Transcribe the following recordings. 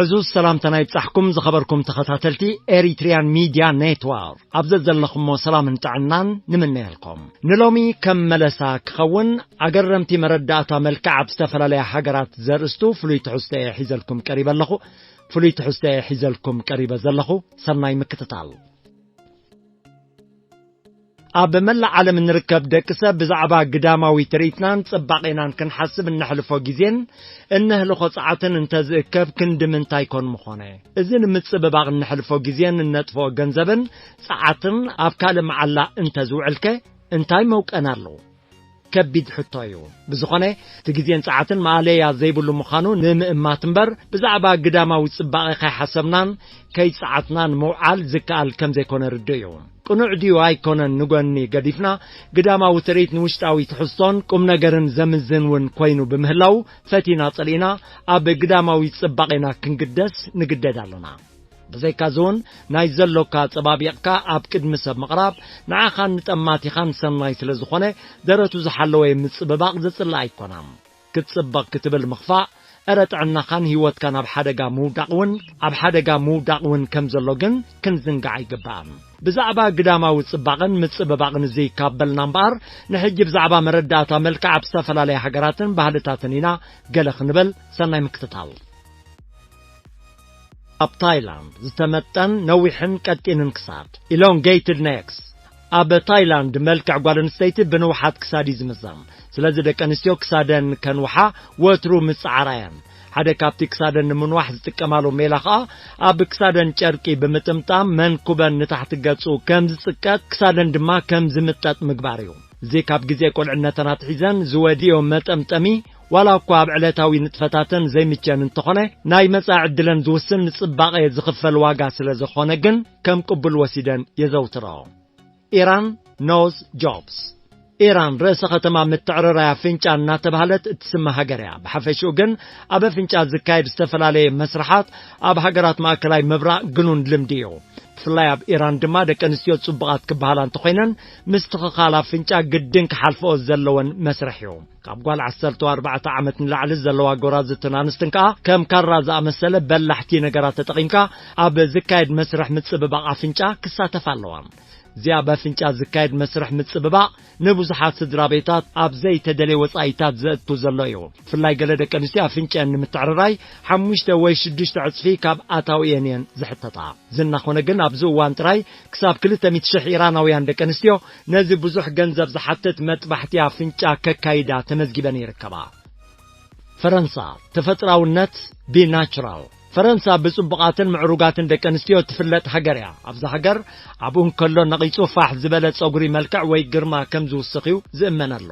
ዕዙዝ ሰላምታና ይብጻሕኩም ዝኸበርኩም ተኸታተልቲ ኤሪትሪያን ሚድያ ኔትወርክ። ኣብ ዘዘለኹሞ ሰላምን ጥዕናን ንምነየልኩም። ንሎሚ ከም መለሳ ክኸውን ኣገረምቲ መረዳእታ መልክዕ ኣብ ዝተፈላለያ ሃገራት ዘርእስቱ ፍሉይ ትሕዝቶ እየ ሒዘልኩም ቀሪበ ኣለኹ። ፍሉይ ትሕዝቶ እየ ሒዘልኩም ቀሪበ ዘለኹ። ሰናይ ምክትታል። ኣብ መላእ ዓለም እንርከብ ደቂ ሰብ ብዛዕባ ግዳማዊ ትርኢትናን ጽባቄናን ክንሓስብ እነሕልፎ ግዜን እነህልኾ ጸዓትን እንተዝእከብ ክንዲ ምንታይ ኮን ምኾነ? እዚ ንምጽብባቕ እነሕልፎ ግዜን እነጥፍኦ ገንዘብን ጸዓትን ኣብ ካልእ መዓላ እንተዝውዕልከ እንታይ መውቀን ኣሎ? ከቢድ ሕቶ እዩ። ብዝኾነ፣ እቲ ግዜን ጸዓትን ማእለያ ዘይብሉ ምዃኑ ንምእማት እምበር፣ ብዛዕባ ግዳማዊ ጽባቐ ከይሓሰብናን ከይጸዓትናን ምውዓል ዝከኣል ከም ዘይኮነ ርዱእ እዩ። ቅኑዕ ድዩ ኣይኮነን ንጎኒ ገዲፍና፣ ግዳማዊ ትርኢት ንውሽጣዊ ትሕዝቶን ቁም ነገርን ዘምዝን እውን ኮይኑ ብምህላው፣ ፈቲና ጸሊእና ኣብ ግዳማዊ ጽባቄና ክንግደስ ንግደድ ኣሎና። ብዘይካዚ እውን ናይ ዘሎካ ጸባቢቕካ ኣብ ቅድሚ ሰብ ምቕራብ ንዓኻን ንጠማቲኻን ሰናይ ስለ ዝኾነ፣ ደረቱ ዝሓለወ ምጽብባቕ ዘጽልእ ኣይኮነን። ክትጽበቕ ክትብል ምኽፋእ፣ እረ ጥዕናኻን ህይወትካን ኣብ ሓደጋ ምውዳቕ እውን፣ ኣብ ሓደጋ ምውዳቕ እውን ከም ዘሎ ግን ክንዝንጋዕ ኣይግባእን። ብዛዕባ ግዳማዊ ጽባቕን ምጽብባቕን እዚ ካብ በልና እምበኣር፣ ንሕጂ ብዛዕባ መረዳእታ መልክዕ ኣብ ዝተፈላለያ ሃገራትን ባህልታትን ኢና ገለ ክንብል። ሰናይ ምክትታል። ኣብ ታይላንድ ዝተመጠን ነዊሕን ቀጢንን ክሳድ፣ ኢሎንጌይትድ ኔክስ። ኣብ ታይላንድ መልክዕ ጓል ኣንስተይቲ ብንውሓት ክሳድ እዩ ዝምዘን። ስለዚ ደቂ ኣንስትዮ ክሳደን ከንውሓ ወትሩ ምጽዓራ እየን። ሓደ ካብቲ ክሳደን ንምንዋሕ ዝጥቀማሉ ሜላ ኸኣ ኣብ ክሳደን ጨርቂ ብምጥምጣም መንኩበን ንታሕቲ ገጹ ከም ዝጽቀጥ ክሳደን ድማ ከም ዝምጠጥ ምግባር እዩ። እዚ ካብ ግዜ ቁልዕነተን ኣትሒዘን ዝወድዮ መጠምጠሚ ዋላ እኳ ኣብ ዕለታዊ ንጥፈታተን ዘይምቸን እንተኾነ ናይ መጻኢ ዕድለን ዝውስን ንጽባቐ ዝኽፈል ዋጋ ስለ ዝኾነ ግን ከም ቅቡል ወሲደን የዘውትሮ። ኢራን ኖዝ ጆብስ። ኢራን ርእሰ ከተማ ምትዕርራይ ኣፍንጫ እናተባህለት እትስመ ሃገር እያ። ብሓፈሽኡ ግን ኣብ ኣፍንጫ ዝካየድ ዝተፈላለየ መስርሓት ኣብ ሃገራት ማእከላይ ምብራቕ ግኑን ልምዲ እዩ። ብፍላይ ኣብ ኢራን ድማ ደቂ ኣንስትዮ ጽቡቓት ክበሃላ እንተኾይነን ምስትኽኻል ኣፍንጫ ግድን ክሓልፍኦ ዘለወን መስርሕ እዩ። ካብ ጓል ዓሰርተ ኣርባዕተ ዓመት ንላዕሊ ዘለዋ ጎራዝትን ኣንስትን ከኣ ከም ካራ ዝኣመሰለ በላሕቲ ነገራት ተጠቒምካ ኣብ ዝካየድ መስርሕ ምጽብባቕ ኣፍንጫ ክሳተፋ ኣለዋ። እዚኣ በፍንጫ ዝካየድ መስርሕ ምጽብባቕ ንብዙሓት ስድራ ቤታት ኣብ ዘይተደልየ ወጻኢታት ዘእቱ ዘሎ እዩ። ብፍላይ ገለ ደቂ ኣንስትዮ ኣፍንጭአን ንምትዕርራይ ሓሙሽተ ወይ ሽዱሽተ ዕጽፊ ካብ ኣታዊአን እየን ዝሕተታ። ዝና ኾነ ግን ኣብዚ እዋን ጥራይ ክሳብ ክልተ ሚእቲ ሽሕ ኢራናውያን ደቂ ኣንስትዮ ነዚ ብዙሕ ገንዘብ ዝሓትት መጥባሕቲ ኣፍንጫ ከካይዳ ተመዝጊበን ይርከባ። ፈረንሳ፣ ተፈጥራውነት ብናቹራል። ፈረንሳ ብጽቡቓትን ምዕሩጋትን ደቂ ኣንስትዮ ትፍለጥ ሃገር እያ። ኣብዛ ሃገር ኣብኡ እንከሎ ነቒጹ ፋሕ ዝበለ ጸጉሪ መልክዕ ወይ ግርማ ከም ዝውስኽ እዩ ዝእመነሉ።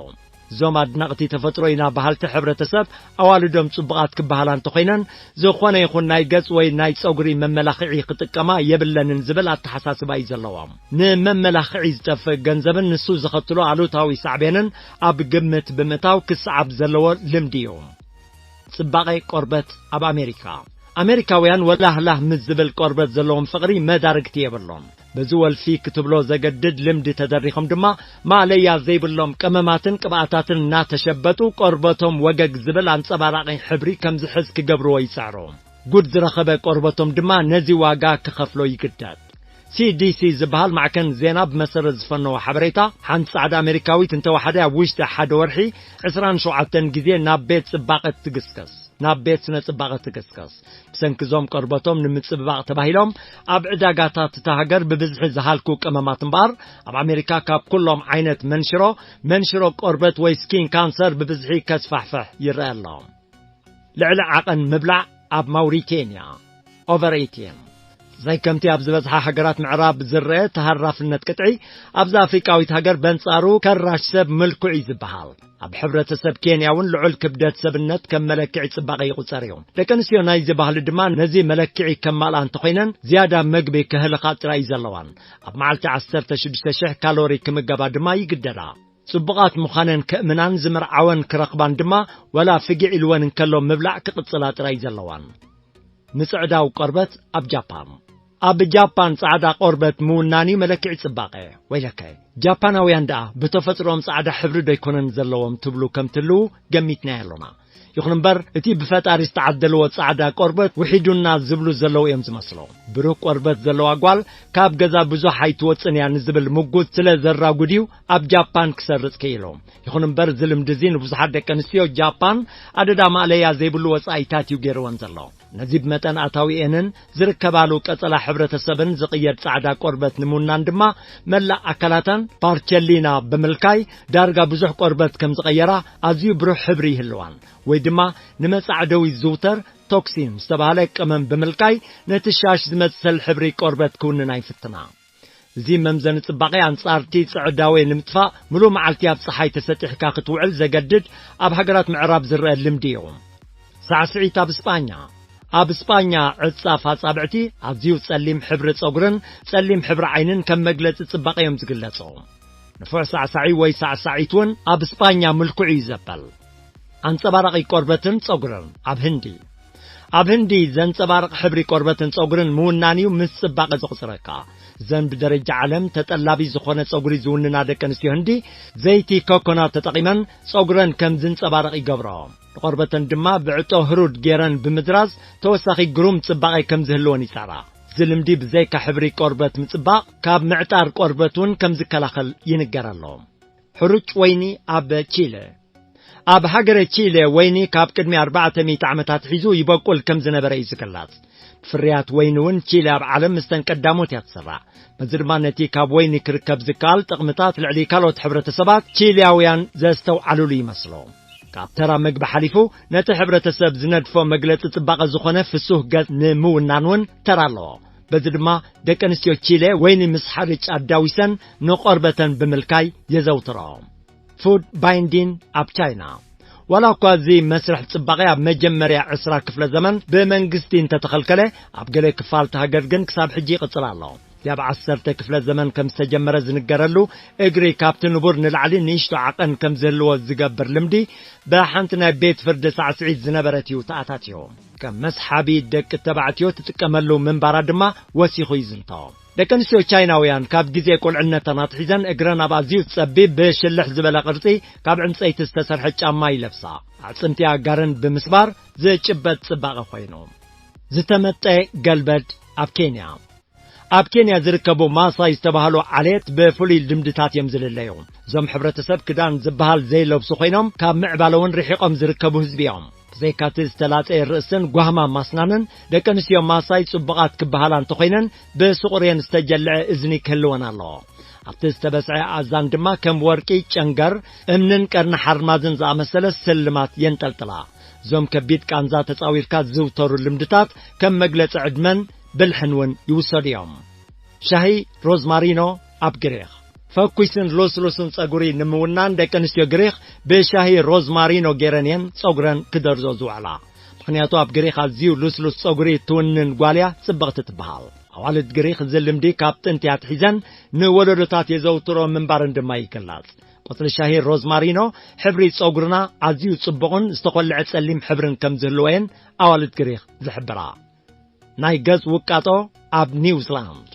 እዞም ኣድነቕቲ ተፈጥሮ ኢና በሃልቲ ሕብረተሰብ ኣዋልዶም ጽቡቓት ክበሃላ እንተኾይነን፣ ዝኾነ ይኹን ናይ ገጽ ወይ ናይ ጸጉሪ መመላኽዒ ክጥቀማ የብለንን ዝብል ኣተሓሳስባ እዩ ዘለዎም። ንመመላኽዒ ዝጠፍእ ገንዘብን ንሱ ዘኸትሎ ኣሉታዊ ሳዕቤንን ኣብ ግምት ብምእታው ክሰዓብ ዘለዎ ልምዲ እዩ። ጽባቐ ቆርበት ኣብ ኣሜሪካ። ኣሜሪካውያን ወላህላህ ምስ ዝብል ቆርበት ዘለዎም ፍቕሪ መዳርግቲ የብሎም። በዚ ወልፊ ክትብሎ ዘገድድ ልምዲ ተደሪኾም ድማ ማእለያ ዘይብሎም ቀመማትን ቅብኣታትን እናተሸበጡ ቆርበቶም ወገግ ዝብል ኣንጸባራቒ ሕብሪ ከም ዝሕዝ ክገብርዎ ይጽዕሩ። ጉድ ዝረኸበ ቆርበቶም ድማ ነዚ ዋጋ ክኸፍሎ ይግደድ። ሲ ዲ ሲ ዝበሃል ማዕከን ዜና ብመሰረት ዝፈነዎ ሓበሬታ፣ ሓንቲ ጻዕዳ ኣሜሪካዊት እንተወሓደ ኣብ ውሽጢ ሓደ ወርሒ ዕስራን ሸውዓተን ግዜ ናብ ቤት ጽባቐ ትግስገስ። ናብ ቤት ስነ ጽባቐ ትግስገስ። ብሰንኪ እዞም ቆርበቶም ንምጽብባቕ ተባሂሎም ኣብ ዕዳጋታት እታ ሃገር ብብዝሒ ዝሃልኩ ቀመማት እምበኣር፣ ኣብ ኣሜሪካ ካብ ኩሎም ዓይነት መንሽሮ፣ መንሽሮ ቆርበት ወይ ስኪን ካንሰር ብብዝሒ ከስፋሕፍሕ ይረአ ኣሎ። ልዕሊ ዓቐን ምብላዕ ኣብ ማውሪቴንያ፣ ኦቨር ኢቲንግ። ዘይከምቲ ኣብ ዝበዝሓ ሃገራት ምዕራብ ዝረአ ተሃራፍነት ቅጥዒ፣ ኣብዚ ኣፍሪቃዊት ሃገር በንጻሩ ከራሽ ሰብ ምልኩዕ እዩ ዝበሃል። ኣብ ሕብረተሰብ ኬንያ እውን ልዑል ክብደት ሰብነት ከም መለክዒ ጽባቐ ይቑጸር እዩ። ደቂ ኣንስትዮ ናይዚ ባህሊ ድማ ነዚ መለክዒ ከማልኣ እንተኾይነን ዝያዳ መግቢ ክህልኻ ጥራይ እዩ ዘለዋን። ኣብ መዓልቲ ዓሰርተ ሽዱሽተ ሽሕ ካሎሪ ክምገባ ድማ ይግደዳ። ጽቡቓት ምዃነን ከእምናን ዝምርዓወን ክረኽባን ድማ ወላ ፍጊዕ ኢልወን እንከሎ ምብላዕ ክቕጽላ ጥራይ እዩ ዘለዋን። ምጽዕዳው ቆርበት ኣብ ጃፓን። ኣብ ጃፓን ጻዕዳ ቆርበት ምውናን እዩ መለክዒ ጽባቐ። ወይለከ፣ ጃፓናውያን ደኣ ብተፈጥሮኦም ጻዕዳ ሕብሪ ዶ ኣይኮነን ዘለዎም ትብሉ ከም ትህልዉ ገሚትናዮ ኣሎና። ይኹን እምበር፣ እቲ ብፈጣሪ ዝተዓደልዎ ጻዕዳ ቆርበት ውሒዱና ዝብሉ ዘለዉ እዮም ዝመስሉ። ብሩህ ቆርበት ዘለዋ ጓል ካብ ገዛ ብዙሕ ኣይትወጽን እያ ንዝብል ምጉት ስለ ዘራጉድ እዩ ኣብ ጃፓን ክሰርጽ ክኢሉ። ይኹን እምበር፣ እዚ ልምዲ እዚ ንብዙሓት ደቂ ኣንስትዮ ጃፓን ኣደዳ ማእለያ ዘይብሉ ወጻኢታት እዩ ገይርወን ዘሎ። ነዚ ብመጠን ኣታዊኤንን ዝርከባሉ ቀጸላ ሕብረተሰብን ዝቕየድ ጻዕዳ ቆርበት ንምውናን ድማ፣ መላእ ኣካላተን ፓርቸሊና ብምልካይ ዳርጋ ብዙሕ ቆርበት ከም ዝቐየራ፣ ኣዝዩ ብሩህ ሕብሪ ይህልዋን፣ ወይ ድማ ንመጻዕደዊ ዝውተር ቶክሲን ዝተባህለ ቀመም ብምልካይ፣ ነቲ ሻሽ ዝመሰል ሕብሪ ቆርበት ክውንና ይፍትና። እዚ መምዘኒ ጽባቐ ኣንጻርቲ ጽዕዳዌ ንምጥፋእ፣ ምሉእ መዓልቲ ኣብ ጸሓይ ተሰጢሕካ ክትውዕል ዘገድድ፣ ኣብ ሃገራት ምዕራብ ዝረአ ልምዲ እዩ። ሳዕስዒት ኣብ ስጳኛ። ኣብ ስጳኛ፣ ዕጻፍ ኣጻብዕቲ ኣዝዩ ጸሊም ሕብሪ ጸጉርን ጸሊም ሕብሪ ዓይንን ከም መግለጺ ጽባቐ እዮም ዝግለጹ። ንፉዕ ሳዕሳዒ ወይ ሳዕሳዒት እውን ኣብ ስጳኛ ምልኩዕ እዩ ዘበል። ኣንጸባራቒ ቆርበትን ጸጉርን ኣብ ህንዲ። ኣብ ህንዲ፣ ዘንጸባርቕ ሕብሪ ቆርበትን ጸጉርን ምውናን እዩ ምስ ጽባቐ ዘቑጽረካ። ዘን ብደረጃ ዓለም ተጠላቢ ዝኾነ ጸጉሪ ዝውንና ደቂ ኣንስትዮ ህንዲ፣ ዘይቲ ኮኮናት ተጠቒመን ጸጉረን ከም ዝንጸባረቕ ይገብሮ። ንቆርበተን ድማ ብዕጦ ህሩድ ገይረን ብምድራዝ፣ ተወሳኺ ግሩም ጽባቐ ከም ዝህልወን ይጻራ። እዚ ልምዲ ብዘይካ ሕብሪ ቆርበት ምጽባቕ፣ ካብ ምዕጣር ቆርበት እውን ከም ዝከላኸል ይንገረሎ። ሕሩጭ ወይኒ ኣብ ቺለ። ኣብ ሃገረ ቺለ፣ ወይኒ ካብ ቅድሚ ኣርባዕተ ሚእቲ ዓመታት ሒዙ ይበቁል ከም ዝነበረ እዩ ዝግለጽ። ፍርያት ወይኒ እውን፣ ቺለ ኣብ ዓለም ምስተን ቀዳሞት እያ ትስራዕ። በዚ ድማ፣ ነቲ ካብ ወይኒ ክርከብ ዝከኣል ጥቕምታት ልዕሊ ካልኦት ሕብረተሰባት ቺልያውያን ዘስተውዓሉሉ ይመስሉ። ካብ ተራ ምግቢ ሓሊፉ፣ ነቲ ሕብረተሰብ ዝነድፎ መግለጺ ጽባቐ ዝኾነ ፍሱህ ገጽ ንምውናን እውን ተራ ኣለዎ። በዚ ድማ፣ ደቂ ኣንስትዮ ቺለ ወይኒ ምስ ሓርጭ ኣዳዊሰን ንቆርበተን ብምልካይ የዘውትሮ። ፉድ ባይንዲን ኣብ ቻይና። ዋላ እኳ እዚ መስርሕ ጽባቐ ኣብ መጀመርያ ዕስራ ክፍለ ዘመን ብመንግስቲ እንተተኸልከለ፣ ኣብ ገለ ክፋል እታ ሃገር ግን ክሳብ ሕጂ ይቕጽል ኣሎ። እዚ ኣብ ዓሰርተ ክፍለ ዘመን ከም ዝተጀመረ ዝንገረሉ፣ እግሪ ካብቲ ንቡር ንላዕሊ ንእሽቶ ዓቐን ከም ዝህልዎ ዝገብር ልምዲ፣ ብሓንቲ ናይ ቤት ፍርዲ ሳዕስዒት ዝነበረት እዩ ተኣታትዮ። ከም መስሓቢ ደቂ ተባዕትዮ ትጥቀመሉ ምንባራ ድማ ወሲኹ ይዝንቶ። ደቂ ኣንስትዮ ቻይናውያን ካብ ግዜ ቁልዕነተን ኣትሒዘን፣ እግረን ኣብ ኣዝዩ ጸቢብ ብሽልሕ ዝበለ ቅርጺ ካብ ዕንጸይቲ ዝተሰርሐ ጫማ ይለብሳ። ኣዕጽምቲ ኣጋረን ብምስባር ዝጭበጥ ጽባቐ ኮይኑ። ዝተመጠ ገልበድ ኣብ ኬንያ። ኣብ ኬንያ ዝርከቡ ማሳይ ዝተባህሉ ዓሌት ብፍሉይ ልምድታት እዮም ዝልለዩ። እዞም ሕብረተሰብ ክዳን ዝበሃል ዘይለብሱ ኮይኖም፣ ካብ ምዕባለ እውን ርሒቖም ዝርከቡ ህዝቢ እዮም። ብዘይካቲ ዝተላጸየ ርእስን ጓህማም ኣስናንን፣ ደቂ ኣንስትዮ ማሳይ ጽቡቓት ክበሃላ እንተኾይነን፣ ብስቑር እየን ዝተጀልዐ እዝኒ ክህልወን ኣለዎ። ኣብቲ ዝተበስዐ ኣእዛን ድማ ከም ወርቂ፣ ጨንገር፣ እምንን ቀርኒ ሓርማዝን ዝኣመሰለ ስልማት የንጠልጥላ። እዞም ከቢድ ቃንዛ ተጻዊርካ ዝዝውተሩ ልምድታት፣ ከም መግለጺ ዕድመን ብልሕን እውን ይውሰዱ እዮም። ሻሂ ሮዝማሪኖ ኣብ ግሪኽ። ፈኲስን ልስሉስን ጸጉሪ ንምውናን፣ ደቂ ኣንስትዮ ግሪኽ ብሻሂ ሮዝማሪኖ ገይረን እየን ጸጉረን ክደርዞ ዝውዕላ። ምኽንያቱ፣ ኣብ ግሪኽ ኣዝዩ ልስሉስ ጸጉሪ እትውንን ጓል እያ ጽብቕቲ ትበሃል። ኣዋልድ ግሪኽ እዚ ልምዲ ካብ ጥንቲ ኣትሒዘን ንወለዶታት የዘውትሮ ምንባረን ድማ ይግለጽ። ቆጽሊ ሻሂ ሮዝማሪኖ፣ ሕብሪ ጸጉርና ኣዝዩ ጽቡቕን ዝተኾልዐ ጸሊም ሕብርን ከም ዝህልዎ እየን ኣዋልድ ግሪኽ ዝሕብራ። ናይ ገጽ ውቃጦ ኣብ ኒውዚላንድ።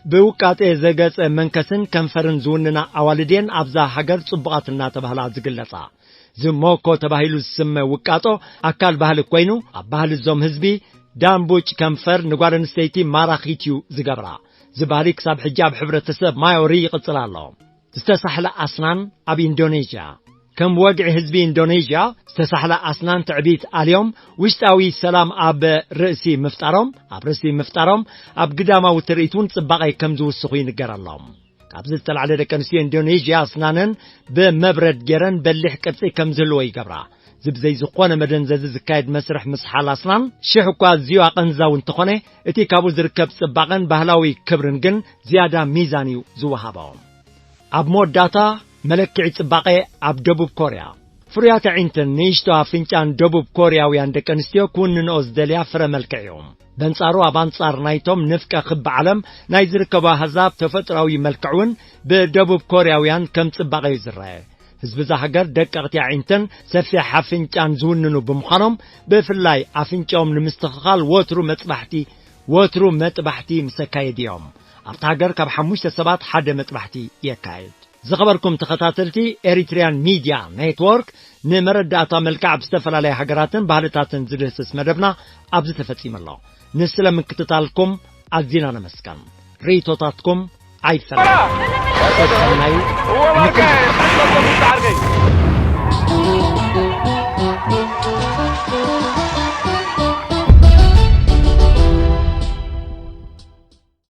ብውቃጤ ዘገጸ መንከስን ከንፈርን ዝውንና ኣዋልድ እየን ኣብዛ ሃገር ጽቡቓት እናተባህላ ዝግለጻ። እዚ ሞኮ ተባሂሉ ዝስመ ውቃጦ ኣካል ባህሊ ኮይኑ፣ ኣብ ባህሊ እዞም ህዝቢ፣ ዳምቡጭ ከንፈር ንጓል ኣንስተይቲ ማራኺት እዩ ዝገብራ። እዚ ባህሊ ክሳብ ሕጂ ኣብ ሕብረተሰብ ማዮሪ ይቕጽል ኣሎ። ዝተሳሕለ ኣስናን ኣብ ኢንዶኔዥያ። ከም ወግዒ ህዝቢ ኢንዶኔዥያ፣ ዝተሳሕለ ኣስናን ትዕቢት ኣልዮም፣ ውሽጣዊ ሰላም ኣብ ርእሲ ምፍጣሮም፣ ኣብ ርእሲ ምፍጣሮም፣ ኣብ ግዳማዊ ትርኢት እውን ጽባቐ ከም ዝውስኹ ይንገረሎም። ካብዚ ዝተላዕለ፣ ደቂ ኣንስትዮ ኢንዶኔዥያ ኣስናነን ብመብረድ ገይረን በሊሕ ቅርጺ ከም ዝህልዎ ይገብራ። እዚ ብዘይ ዝኾነ መደንዘዚ ዝካየድ መስርሕ ምስሓል ኣስናን፣ ሽሕ እኳ ኣዝዩ ኣቐንዛዊ እንተኾነ፣ እቲ ካብኡ ዝርከብ ጽባቐን ባህላዊ ክብርን ግን ዝያዳ ሚዛን እዩ ዝወሃቦ። ኣብ መወዳእታ፣ መለክዒ ጽባቐ ኣብ ደቡብ ኮርያ። ፍሩያት ኣዒንትን ንእሽቶ ኣፍንጫን ደቡብ ኮርያውያን ደቂ ኣንስትዮ ክውንንኦ ዝደልያ ፍረ መልክዕ እዩ። በንጻሩ፣ ኣብ ኣንጻር ናይቶም ንፍቀ ክቢ ዓለም ናይ ዝርከቡ ኣህዛብ ተፈጥሮኣዊ መልክዕ እውን ብደቡብ ኮርያውያን ከም ጽባቐ እዩ ዝረአ። ህዝቢ እዛ ሃገር ደቀቕቲ ኣዒንትን ሰፊሕ ኣፍንጫን ዝውንኑ ብምዃኖም፣ ብፍላይ ኣፍንጫኦም ንምስትኽኻል ወትሩ መጥባሕቲ፣ ወትሩ መጥባሕቲ ምስ ኣካየዱ እዮም። ኣብታ ሃገር ካብ ሓሙሽተ ሰባት ሓደ መጥባሕቲ የካይድ። ዝኸበርኩም ተኸታተልቲ ኤሪትሪያን ሚድያ ኔትወርክ፣ ንመረዳእታ መልክዕ ብዝተፈላለየ ሃገራትን ባህልታትን ዝድህስስ መደብና ኣብዚ ተፈጺሙ ኣሎ። ንስለ ምክትታልኩም ኣዚና ነመስገን። ርእይቶታትኩም ኣይፈለየና። ሰሰናዩ ንኹሉ።